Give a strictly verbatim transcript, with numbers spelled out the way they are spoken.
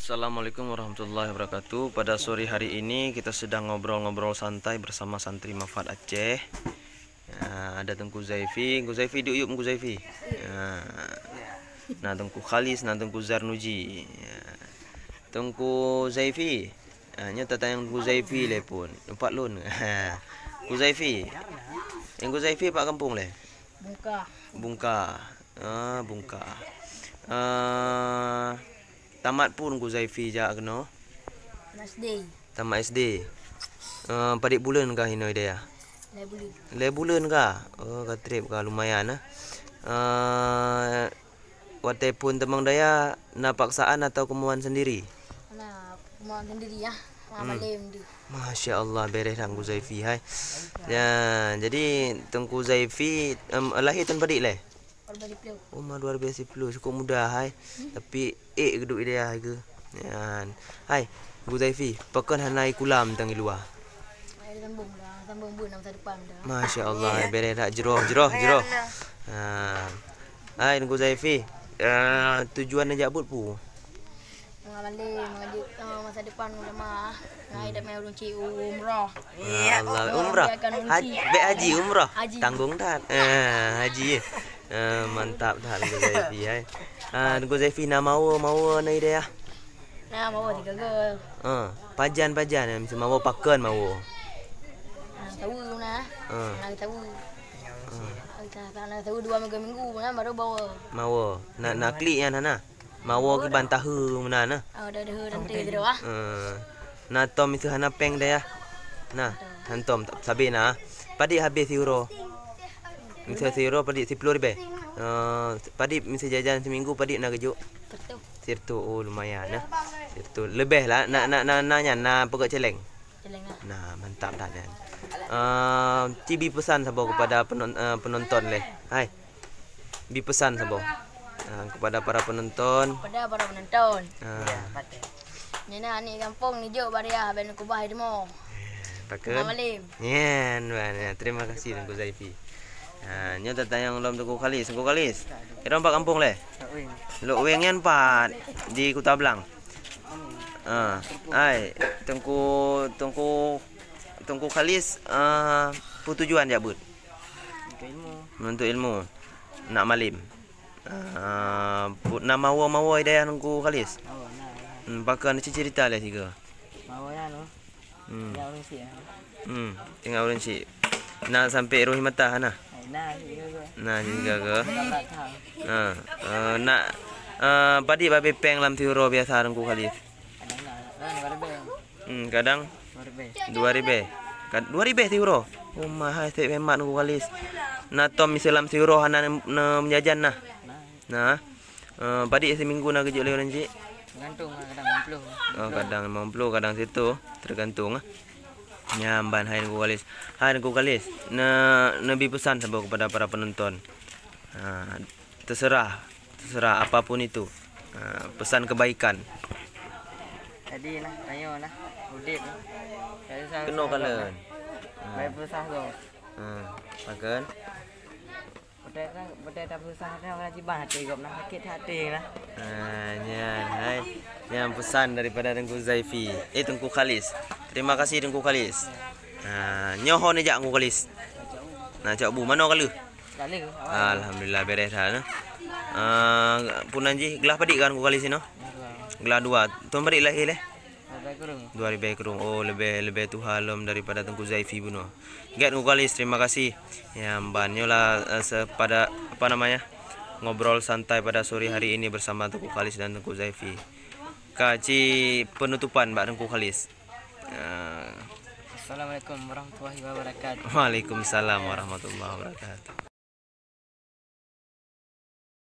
Assalamualaikum warahmatullahi wabarakatuh. Pada sore hari ini kita sedang ngobrol-ngobrol santai bersama santri Mafat Aceh. Ah, ada Teungku Zaifi. Teungku Zaifi, duk yub Teungku Zaifi. Ah. Nah, Teungku Khalis, nah, Teungku Zarnuji. Ya. Teungku Zaifi. Ah, nyoe tatanyong Teungku Zaifi lé pun. Nampak lôn. Teungku Zaifi. Teungku Zaifi pat gampông lé? Bungka. Bungka. Ah, Bungka. Ah, tamat pun Teungku Zaifi jak keunoe? Tamat S D. Tamat S D. Eh, padit buleuen kah inoe di dayah? Lhèe buleuen. Lhèe buleuen kah? Oh, ka trép kah, lumayan, eh. Eh, watèe phôn tamong dayah, na paksaan atau keumauan sendiri? Na keumauan sendiri, ya. Na Hmm. Malém tu. Masya Allah, bèrèh that Teungku Zaifi, hai. Ya, jadi Teungku Zaifi, em, lahé thôn padit lé? Dua ribu sepuluh. Oh, ma dua ribu sepuluh, cukup muda, hai. Tapi ék geuduek di dayah geuh. Nyan. Hai, Teungku Zaifi, pakon hana ikulam tang i luwa? Ai, sambung dah, sambung buet masa depan dah. Masya Allah, bèrèh that, jroh, jroh, jroh. Ha. Hai, Teungku Zaifi, eh, tujuan neujak buet peue? Mengamalé, mengajut, eh, masa depan ulama. Ngai dah mai ureueng cit umrah. Ya Allah, umrah. Biarkan ureueng cit. Haj-, bèk haji, umrah. Haji. Tanggung that. Eh, haji, eh. Eh, mantap that Teungku Zaifi, hai. Ah, Teungku Zaifi, na mawe, mawe na i dayah? Na mawe tiga go. Ah, pajan, pajan, eh, miseu mawe pakon mawe? Na tawu na. Ah. Na tawu. Ah. Na tawu dua minggu-minggu na baru bawa. Mawe. Na, na klik nyan hana? Mawe kiban tahe meunan na. Oh, dah, dah, dah, dah, dah, ah. Eh, na tom miseu hana péng dayah. Nah, hantom sabé na. Padit habéh siuroe? Miseu siuroe padit siploh ribèe. Eh, padit miseu jajan siminggu padit na geujok? Sireutoh. Sireutoh, oh, lumayan na. Sireutoh. Leubeh lah, na, na, na, na nyan, na peugöt céléng. Céléng lah. Nah, mantap that nyan. Eh, ci bi peusan saboh kepada penon-, eh, penonton lé. Hai. Bi peusan saboh. Ah, kepada para penonton. Kepada para penonton. Ah. Ya, patut. Nyan na aneuk gampông neujok bak dayah, ban kubah di mo. Pakon? Malém. Nyan, ban, ya. Terima kasih Teungku Zaifi. Ha, nyoe tatanyong lom Teungku Khalis. Teungku Khalis, irong pat gampông lé? Lhok Weng. Lhok Weng nyan pat di Kuta Blang. Ah, ai, Teungku, Teungku, Teungku Khalis, ah, peue tujuan jak beuet? Menuntut ilmu. Menuntut ilmu. Nak malém. Ah, pu-, na mawe-mawe i dayah Teungku Khalis? Mawe na, ya. Hmm, pakon, ci cerita lé sigoe. Mawe na, no. Hmm. Tinggai ureueng syik, ya. Hmm, tinggai ureueng syik. Na sampai roh mata hana? Ai, na, sigoe. Na, sigoe. Bukan tak tahu. Ha, eh, nak, eh, padit babé péng lam siuroe biasa Teungku Khalis? Kadang na, kadang dua ribèe. Hmm, kadang? Dua ribèe. Dua ribèe. Ka-, dua ribèe siuroe. Oh, mahai sép hemat Teungku Khalis. Na tom miseu lam siuroe hana ne-, ne-, meujajan na? Na. Na. Eh, padit siminggu na geujok lé ureueng syik? Tergantung lah, kadang limong ploh. Oh, kadang limong ploh, kadang sireutoh, tergantung ah. Nyan ban hai Teungku Khalis. Hai Teungku Khalis, ne-, neubi peusan saboh kepada para penonton. Ha, terserah, terserah apapun itu. Ha, pesan kebaikan. Jadi nah, tanyoe nah, udép nah. Keunoe kalon. Baik peusah tu. Ha, pakon? Beudôh, beudôh tapeusah dah, orang jiban até gob nah, sakét até nah. Ah, nyan, hai. Nyan pesan daripada Teungku Zaifi. Eh, Teungku Khalis. Terima kasih, Teungku Khalis. Ah, nyoe ho neujak Teungku Khalis? Na cok bu, manoe ka lheueh? Ka lheueh, awai. Alhamdulillah, bèrèh that, nah. Ah, peue nan jih, glah padit kan Teungku Khalis inoe? Glah dua. Thôn padit lahé lé? Dua ribèe kureueng. Dua ribèe kureueng. Oh, leubeh, leubeh tuha lom daripada Teungku Zaifi bunoe. Gèt Teungku Khalis, terima kasih. Ya, ban nyoe lah, eh, sepada, apa namanya, ngobrol santai pada sore hari ini bersama Teungku Khalis dan Teungku Zaifi. Ka ci penutupan bak Teungku Khalis. Ya. Assalamualaikum warahmatullahi wabarakatuh. Waalaikumsalam warahmatullahi wabarakatuh.